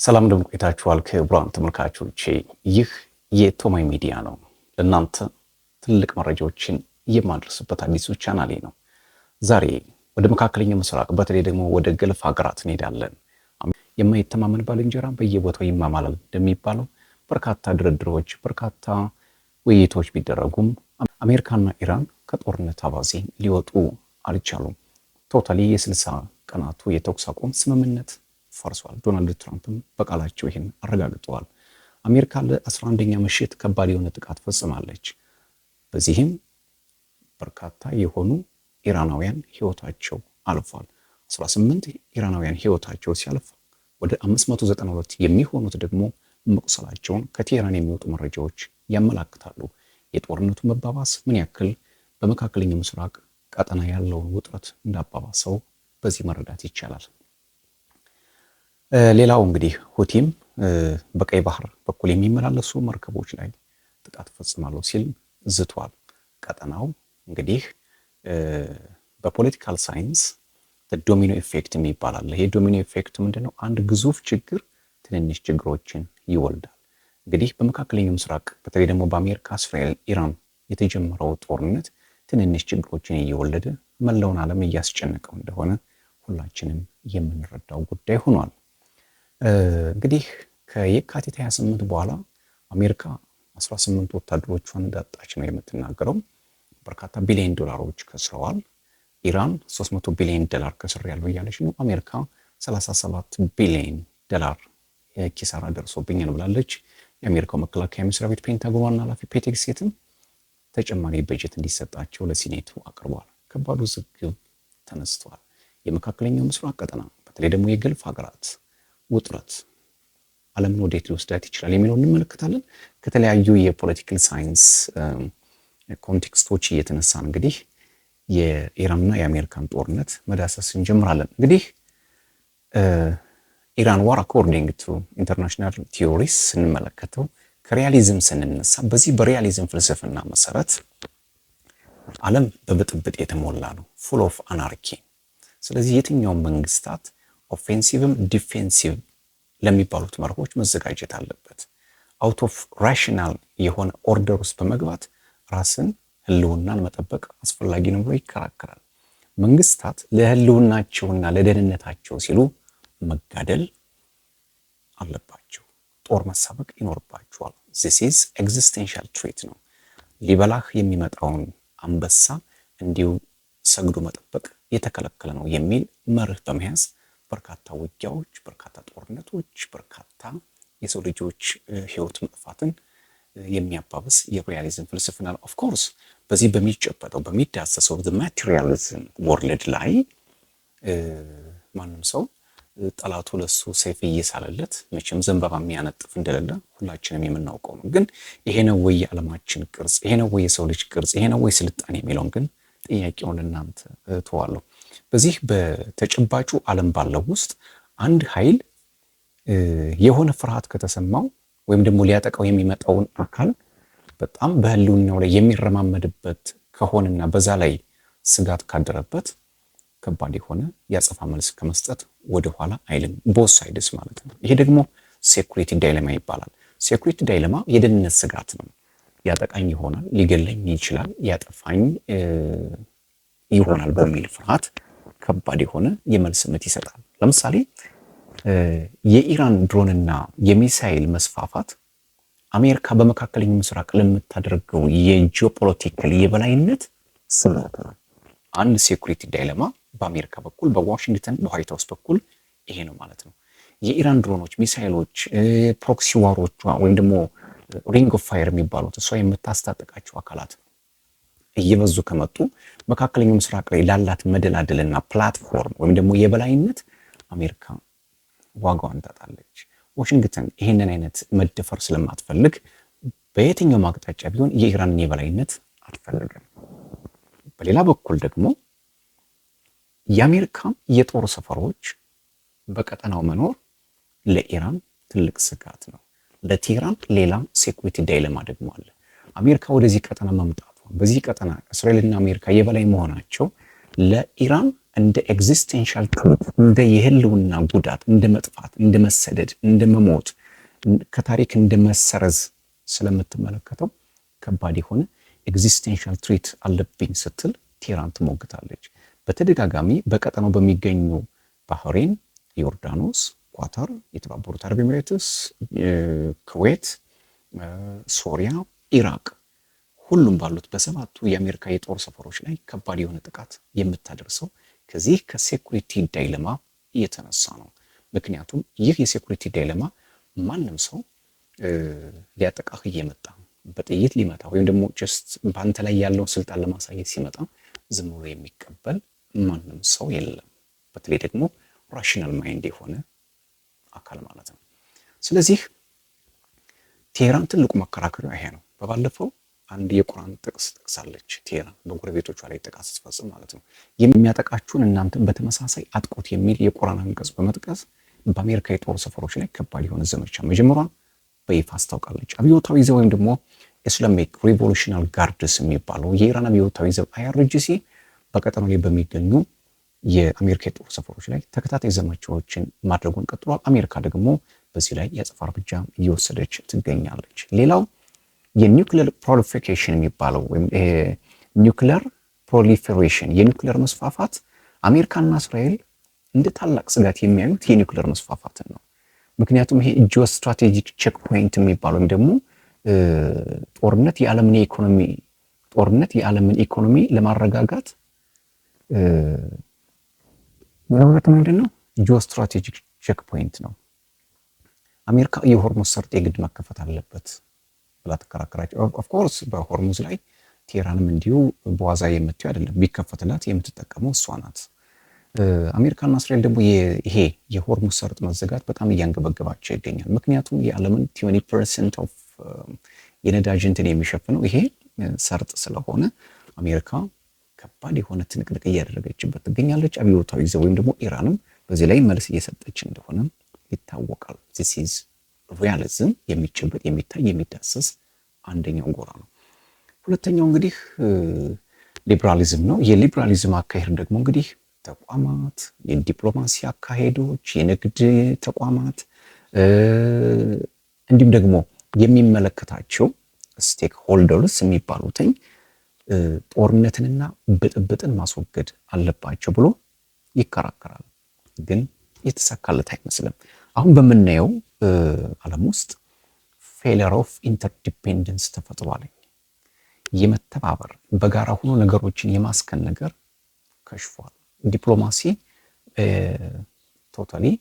ሰላም እንደምን ቆይታችኋል? ክቡራን ተመልካቾቼ ይህ የቶማይ ሚዲያ ነው። ለእናንተ ትልቅ መረጃዎችን የማደርስበት አዲሱ ቻናሌ ነው። ዛሬ ወደ መካከለኛው ምስራቅ በተለይ ደግሞ ወደ ገልፍ ሀገራት እንሄዳለን። የማይተማመን ባልንጀራ በየቦታው ይማማላል እንደሚባለው በርካታ ድርድሮች፣ በርካታ ውይይቶች ቢደረጉም አሜሪካና ኢራን ከጦርነት አባዜ ሊወጡ አልቻሉም። Totally የ60 ቀናቱ የተኩስ አቁም ስምምነት ፈርሷል። ዶናልድ ትራምፕም በቃላቸው ይህን አረጋግጠዋል። አሜሪካ ለ11ኛ ምሽት ከባድ የሆነ ጥቃት ፈጽማለች። በዚህም በርካታ የሆኑ ኢራናውያን ህይወታቸው አልፏል። 18 ኢራናውያን ህይወታቸው ሲያልፍ ወደ 592 የሚሆኑት ደግሞ መቁሰላቸውን ከቴህራን የሚወጡ መረጃዎች ያመላክታሉ። የጦርነቱ መባባስ ምን ያክል በመካከለኛው ምስራቅ ቀጠና ያለውን ውጥረት እንዳባባሰው በዚህ መረዳት ይቻላል። ሌላው እንግዲህ ሁቲም በቀይ ባህር በኩል የሚመላለሱ መርከቦች ላይ ጥቃት ፈጽማለሁ ሲል ዝቷል። ቀጠናው እንግዲህ በ political science domino effect የሚባል አለ። ይሄ domino effect ምንድነው? አንድ ግዙፍ ችግር ትንንሽ ችግሮችን ይወልዳል። እንግዲህ በመካከለኛው ምስራቅ በተለይ ደግሞ በአሜሪካ፣ እስራኤል፣ ኢራን የተጀመረው ጦርነት ትንንሽ ችግሮችን እየወለደ መላውን ዓለም እያስጨነቀው እንደሆነ ሁላችንም የምንረዳው ጉዳይ ሆኗል። እንግዲህ ከየካቲት 28 በኋላ አሜሪካ 18 ወታደሮቿን እንዳጣች ነው የምትናገረው። በርካታ ቢሊዮን ዶላሮች ከስረዋል። ኢራን 300 ቢሊዮን ዶላር ከስሬያለሁ እያለች ነው። አሜሪካ 37 ቢሊዮን ዶላር ኪሳራ ደርሶብኛል ብላለች። የአሜሪካው መከላከያ መስሪያ ቤት ፔንታጎን ዋና ኃላፊ ፒት ሄግሴትም ተጨማሪ በጀት እንዲሰጣቸው ለሴኔቱ አቅርበዋል። ከባድ ውዝግብ ተነስቷል። የመካከለኛው ምስራቅ ቀጠና በተለይ ደግሞ የገልፍ ሀገራት ውጥረት ዓለምን ወዴት ሊወስዳት ይችላል የሚለውን እንመለከታለን። ከተለያዩ የ political science context ኦች እየተነሳን እንግዲህ የኢራንና የአሜሪካን ጦርነት መዳሰስ እንጀምራለን። እንግዲህ ኢራን war according to international theories ስንመለከተው ከ realism ስንነሳ በዚህ በ realism ፍልስፍና መሰረት ዓለም በብጥብጥ የተሞላ ነው፣ full of anarchy። ስለዚህ የትኛውም መንግስታት offensive ም defensive ለሚባሉት መርሆች መዘጋጀት አለበት። Out of rational የሆነ order ውስጥ በመግባት ራስን ህልውናን መጠበቅ አስፈላጊ ነው ብሎ ይከራከራል። መንግስታት ለህልውናቸውና ለደህንነታቸው ሲሉ መጋደል አለባቸው። ጦር መሳበቅ ይኖርባቸዋል። This is existential threat ነው። ሊበላህ የሚመጣውን አንበሳ እንዲሁ ሰግዶ መጠበቅ የተከለከለ ነው የሚል መርህ በመያዝ በርካታ ውጊያዎች፣ በርካታ ጦርነቶች፣ በርካታ የሰው ልጆች ህይወት መጥፋትን የሚያባብስ የ realism ፍልስፍና ነው። Of course በዚህ በሚጨበጠው በሚዳሰሰው materialism world ላይ ማንም ሰው ጠላቱ ለሱ ሰይፍ እየሳለለት መቼም ዘንባባ የሚያነጥፍ እንደሌለ ሁላችንም የምናውቀው ነው። ግን ይሄ ነው ወይ የዓለማችን ቅርጽ? ይሄ ነው ወይ የሰው ልጅ ቅርጽ? ይሄ ነው ወይ ስልጣኔ የሚለውን ግን ጥያቄውን ለእናንተ እተዋለሁ። በዚህ በተጨባጩ ዓለም ባለው ውስጥ አንድ ኃይል የሆነ ፍርሃት ከተሰማው ወይም ደግሞ ሊያጠቃው የሚመጣውን አካል በጣም በህልውናው ላይ የሚረማመድበት ከሆነና በዛ ላይ ስጋት ካደረበት ከባድ የሆነ የአጸፋ መልስ ከመስጠት ወደኋላ አይልም። Both sides ማለት ነው። ይሄ ደግሞ security dilemma ይባላል። Security dilemma የደህንነት ስጋት ነው። ያጠቃኝ ይሆናል፣ ሊገለኝ ይችላል፣ ያጠፋኝ ይሆናል በሚል ፍርሃት ከባድ የሆነ የመልስ ምት ይሰጣል። ለምሳሌ የኢራን ድሮንና የሚሳይል መስፋፋት አሜሪካ በመካከለኛው ምስራቅ ለምታደርገው የ geopolitical የበላይነት ስጋት ነው። አንድ security dilemma በአሜሪካ በኩል በዋሽንግተን በዋይት ሀውስ በኩል ይሄ ነው ማለት ነው። የኢራን ድሮኖች፣ ሚሳይሎች፣ proxy war ኦቿ ወይም ደግሞ ring of fire የሚባሉት እሷ የምታስታጥቃቸው አካላት እየበዙ ከመጡ መካከለኛው ምስራቅ ላይ ላላት መደላድልና platform ወይም ደግሞ የበላይነት አሜሪካ ዋጋዋን ታጣለች። ዋሽንግተን ይሄንን አይነት መደፈር ስለማትፈልግ በየትኛውም አቅጣጫ ቢሆን የኢራንን የበላይነት አትፈልግም። በሌላ በኩል ደግሞ የአሜሪካ የጦር ሰፈሮች በቀጠናው መኖር ለኢራን ትልቅ ስጋት ነው። ለቴህራን ሌላ security dilemma ደግሞ አለ። አሜሪካ ወደዚህ ቀጠና መምጣቷ፣ በዚህ ቀጠና እስራኤልና አሜሪካ የበላይ መሆናቸው ለኢራን እንደ existential threat፣ እንደ የህልውና ጉዳት፣ እንደ መጥፋት፣ እንደ መሰደድ፣ እንደ መሞት፣ ከታሪክ እንደ መሰረዝ ስለምትመለከተው ከባድ የሆነ existential threat አለብኝ ስትል ቴህራን ትሞግታለች። በተደጋጋሚ በቀጠናው በሚገኙ ባህሬን፣ ዮርዳኖስ፣ ኳታር፣ የተባበሩት አረብ ኤሚሬትስ፣ ኩዌት፣ ሶሪያ፣ ኢራቅ ሁሉም ባሉት በሰባቱ የአሜሪካ የጦር ሰፈሮች ላይ ከባድ የሆነ ጥቃት የምታደርሰው ከዚህ ከ security dilemma እየተነሳ ነው። ምክንያቱም ይህ የ security dilemma ማንም ሰው ሊያጠቃህ እየመጣ፣ በጥይት ሊመታ ወይም ደግሞ just በአንተ ላይ ያለውን ስልጣን ለማሳየት ሲመጣ ዝም ብሎ የሚቀበል ማንም ሰው የለም። በተለይ ደግሞ rational mind የሆነ አካል ማለት ነው። ስለዚህ ቴሄራን ትልቁ መከራከሪያ ይሄ ነው። በባለፈው አንድ የቁርአን ጥቅስ ጠቅሳለች ቴሄራን በጎረቤቶቿ ላይ ጥቃት ስትፈጽም ማለት ነው። የሚያጠቃችሁን እናንተም በተመሳሳይ አጥቁት የሚል የቁርአን አንቀጽ በመጥቀስ በአሜሪካ የጦር ሰፈሮች ላይ ከባድ የሆነ ዘመቻ መጀመሯን በይፋ አስታውቃለች። አብዮታዊ ዘብ ወይም ደግሞ Islamic Revolutionary Guards የሚባለው የኢራን አብዮታዊ ዘብ IRGC በቀጠናው ላይ በሚገኙ የአሜሪካ የጦር ሰፈሮች ላይ ተከታታይ ዘመቻዎችን ማድረጉን ቀጥሏል። አሜሪካ ደግሞ በዚህ ላይ የአጸፋ እርምጃ እየወሰደች ትገኛለች። ሌላው የ nuclear proliferation የሚባለው ወይም nuclear proliferation፣ የኒውክሊየር መስፋፋት፣ አሜሪካና እስራኤል እንደ ታላቅ ስጋት የሚያዩት የኒውክሊየር መስፋፋትን ነው። ምክንያቱም ይሄ geostrategic choke point የሚባለው ወይም ደግሞ ጦርነት የዓለምን ኢኮኖሚ ለማረጋጋት ምንድን ነው? Geostrategic choke point ነው። አሜሪካ የሆርሙዝ ሰርጥ የግድ መከፈት አለበት ብላ ትከራከራለች። Of course በሆርሙዝ ላይ ቴህራንም እንዲሁ በዋዛ የምትየው አይደለም። ቢከፈትላት የምትጠቀመው እሷ ናት። አሜሪካና እስራኤል ደግሞ ይሄ የሆርሙዝ ሰርጥ መዘጋት በጣም እያንገበገባቸው ይገኛል። ምክንያቱም የዓለምን 20% of የነዳጅ እንትን የሚሸፍነው ይሄ ሰርጥ ስለሆነ አሜሪካ ከባድ የሆነ ትንቅንቅ እያደረገችበት ትገኛለች። አብዮታዊ ዘብ ወይም ደግሞ ኢራንም በዚህ ላይ መልስ እየሰጠች እንደሆነ ይታወቃል። This is realism፣ የሚጨበጥ፣ የሚታይ፣ የሚዳሰስ አንደኛው ጎራ ነው። ሁለተኛው እንግዲህ ሊብራሊዝም ነው። የሊብራሊዝም አካሄድ ደግሞ እንግዲህ ተቋማት፣ የዲፕሎማሲ አካሄዶች፣ የንግድ ተቋማት እንዲሁም ደግሞ የሚመለከታቸው stakeholders የሚባሉትኝ ጦርነትንና ብጥብጥን ማስወገድ አለባቸው ብሎ ይከራከራል። ግን የተሳካለት አይመስልም። አሁን በምናየው ዓለም ውስጥ failure of interdependence ተፈጥሯል። የመተባበር፣ በጋራ ሆኖ ነገሮችን የማስከን ነገር ከሽፏል። ዲፕሎማሲ totally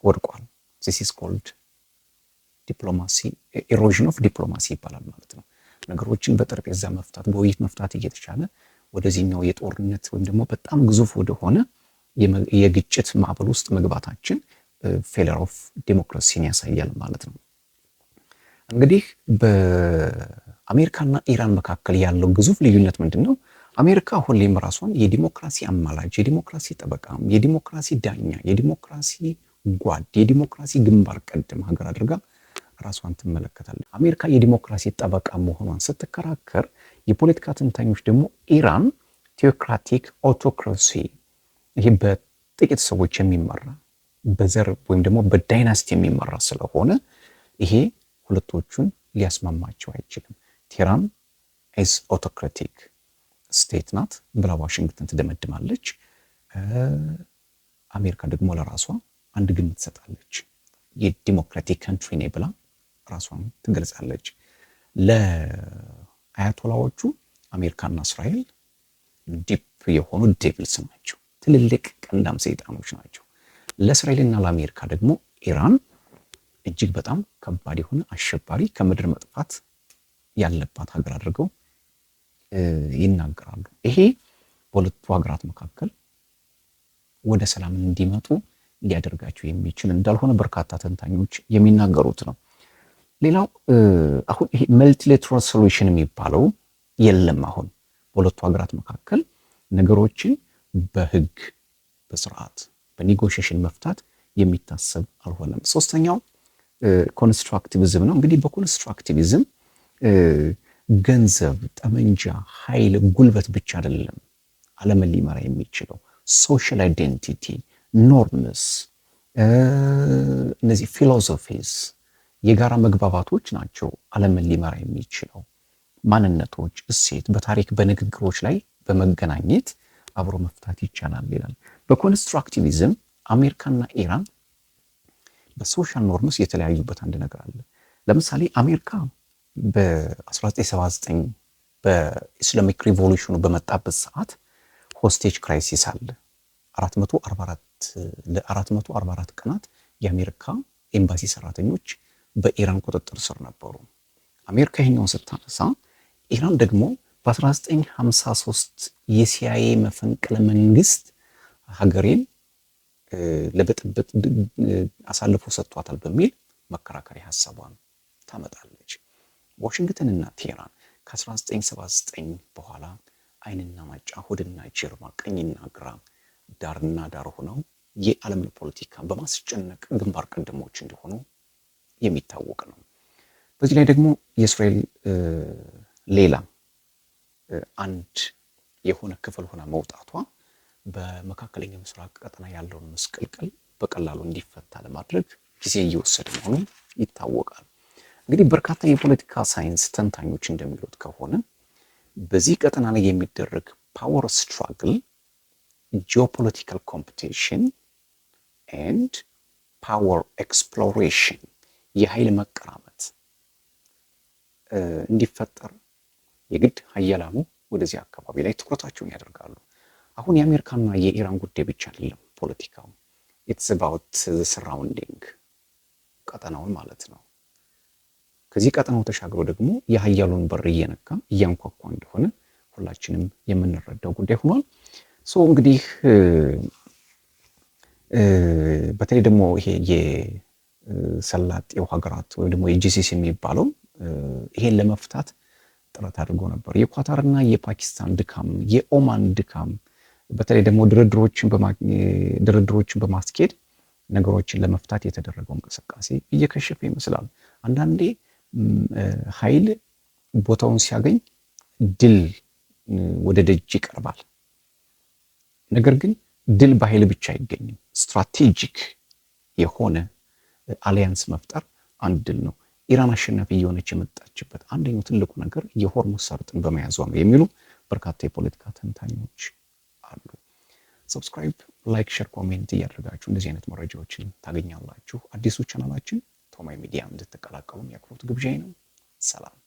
ወድቋል። This is called diplomacy erosion of diplomacy ይባላል ማለት ነው። ነገሮችን በጠረጴዛ መፍታት፣ በውይይት መፍታት እየተቻለ ወደዚህኛው የጦርነት ወይም ደግሞ በጣም ግዙፍ ወደሆነ የግጭት ማዕበል ውስጥ መግባታችን failure of democracy ን ያሳያል ማለት ነው። እንግዲህ በአሜሪካና ኢራን መካከል ያለው ግዙፍ ልዩነት ምንድን ነው? አሜሪካ ሁሌም ራሷን የዲሞክራሲ አማላጅ፣ የዲሞክራሲ ጠበቃ፣ የዲሞክራሲ ዳኛ፣ የዲሞክራሲ ጓድ፣ የዲሞክራሲ ግንባር ቀደም ሀገር አድርጋ ራሷን ትመለከታለች። አሜሪካ የዲሞክራሲ ጠበቃ መሆኗን ስትከራከር፣ የፖለቲካ ተንታኞች ደግሞ ኢራን theocratic autocracy፣ ይሄ በጥቂት ሰዎች የሚመራ፣ በዘር ወይም ደግሞ በ dynasty የሚመራ ስለሆነ ይሄ ሁለቶቹን ሊያስማማቸው አይችልም። ቴህራን is autocratic state ናት ብላ ዋሽንግተን ትደመድማለች። አሜሪካ ደግሞ ለራሷ አንድ ግምት ትሰጣለች። የ democratic country ነኝ ብላ ራሷን ትገልጻለች። ለአያቶላዎቹ አሜሪካና እስራኤል deep የሆኑ devils ናቸው፣ ትልልቅ ቀንዳም ሰይጣኖች ናቸው። ለእስራኤልና ለአሜሪካ ደግሞ ኢራን እጅግ በጣም ከባድ የሆነ አሸባሪ፣ ከምድር መጥፋት ያለባት ሀገር አድርገው ይናገራሉ። ይሄ በሁለቱ ሀገራት መካከል ወደ ሰላም እንዲመጡ ሊያደርጋቸው የሚችል እንዳልሆነ በርካታ ተንታኞች የሚናገሩት ነው። ሌላው አሁን ይሄ multilateral solution የሚባለው የለም። አሁን በሁለቱ ሀገራት መካከል ነገሮችን በህግ፣ በስርዓት፣ በ negotiation መፍታት የሚታሰብ አልሆነም። ሶስተኛው constructivism ነው። እንግዲህ በ constructivism ገንዘብ፣ ጠመንጃ፣ ኃይል፣ ጉልበት ብቻ አይደለም ዓለምን ሊመራ የሚችለው። Social identity፣ norms፣ እነዚህ philosophies፣ የጋራ መግባባቶች ናቸው ዓለምን ሊመራ የሚችለው። ማንነቶች፣ እሴት በታሪክ በንግግሮች ላይ በመገናኘት አብሮ መፍታት ይቻላል ይላል። በ constructivism አሜሪካና ኢራን በ social norms የተለያዩበት አንድ ነገር አለ። ለምሳሌ አሜሪካ በ1979 በ Islamic Revolution ኑ በመጣበት ሰዓት hostage crisis አለ። 444 ለ444 ቀናት የአሜሪካ ኤምባሲ ሰራተኞች በኢራን ቁጥጥር ስር ነበሩ። አሜሪካ ይሄኛውን ስታነሳ ኢራን ደግሞ በ1953 የ CIA መፈንቅለ መንግስት ሀገሬን ለብጥብጥ አሳልፎ ሰጥቷታል በሚል መከራከሪያ ሀሳቧን ታመጣለች። ዋሽንግተንና ቴህራን ከ1979 በኋላ አይንና ናጫ፣ ሆድና ጀርባ፣ ቀኝና ግራ፣ ዳርና ዳር ሆነው የዓለምን ፖለቲካ በማስጨነቅ ግንባር ቀደሞች እንደሆኑ የሚታወቅ ነው። በዚህ ላይ ደግሞ የእስራኤል ሌላ አንድ የሆነ ክፍል ሆና መውጣቷ በመካከለኛው ምስራቅ ቀጠና ያለውን ምስቅልቅል በቀላሉ እንዲፈታ ለማድረግ ጊዜ እየወሰደ መሆኑ ይታወቃል። እንግዲህ በርካታ የፖለቲካ ሳይንስ ተንታኞች እንደሚሉት ከሆነ በዚህ ቀጠና ላይ የሚደረግ power struggle፣ geopolitical competition and power exploration፣ የኃይል መቀራመት እንዲፈጠር የግድ ሀያላኑ ወደዚህ አካባቢ ላይ ትኩረታቸውን ያደርጋሉ። አሁን የአሜሪካና የኢራን ጉዳይ ብቻ አይደለም ፖለቲካው፣ it's about surrounding ቀጠናውን ማለት ነው። ከዚህ ቀጠናው ተሻግሮ ደግሞ የሀያሉን በር እየነካ እያንኳኳ እንደሆነ ሁላችንም የምንረዳው ጉዳይ ሆኗል። So እንግዲህ በተለይ ደግሞ ይሄ የሰላጤው ሀገራት ወይም ደግሞ የ GCC የሚባለው ይሄን ለመፍታት ጥረት አድርጎ ነበር። የኳታርና የፓኪስታን ድካም፣ የኦማን ድካም፣ በተለይ ደግሞ ድርድሮችን በማስኬድ ነገሮችን ለመፍታት የተደረገው እንቅስቃሴ እየከሸፈ ይመስላል። አንዳንዴ ኃይል ቦታውን ሲያገኝ ድል ወደ ደጅ ይቀርባል። ነገር ግን ድል በኃይል ብቻ አይገኝም። Strategic የሆነ alliance መፍጠር አንድ ድል ነው። ኢራን አሸናፊ እየሆነች የመጣችበት አንደኛው ትልቁ ነገር የሆርሙዝ ሰርጥን በመያዟ ነው የሚሉ በርካታ የፖለቲካ ተንታኞች አሉ። Subscribe፣ like፣ share፣ comment እያደረጋችሁ እንደዚህ አይነት መረጃዎችን ታገኛላችሁ። አዲሱ ቻናላችን ቶማይ ሚዲያ እንድትቀላቀሉ የአክብሮት ግብዣዬ ነው። ሰላም።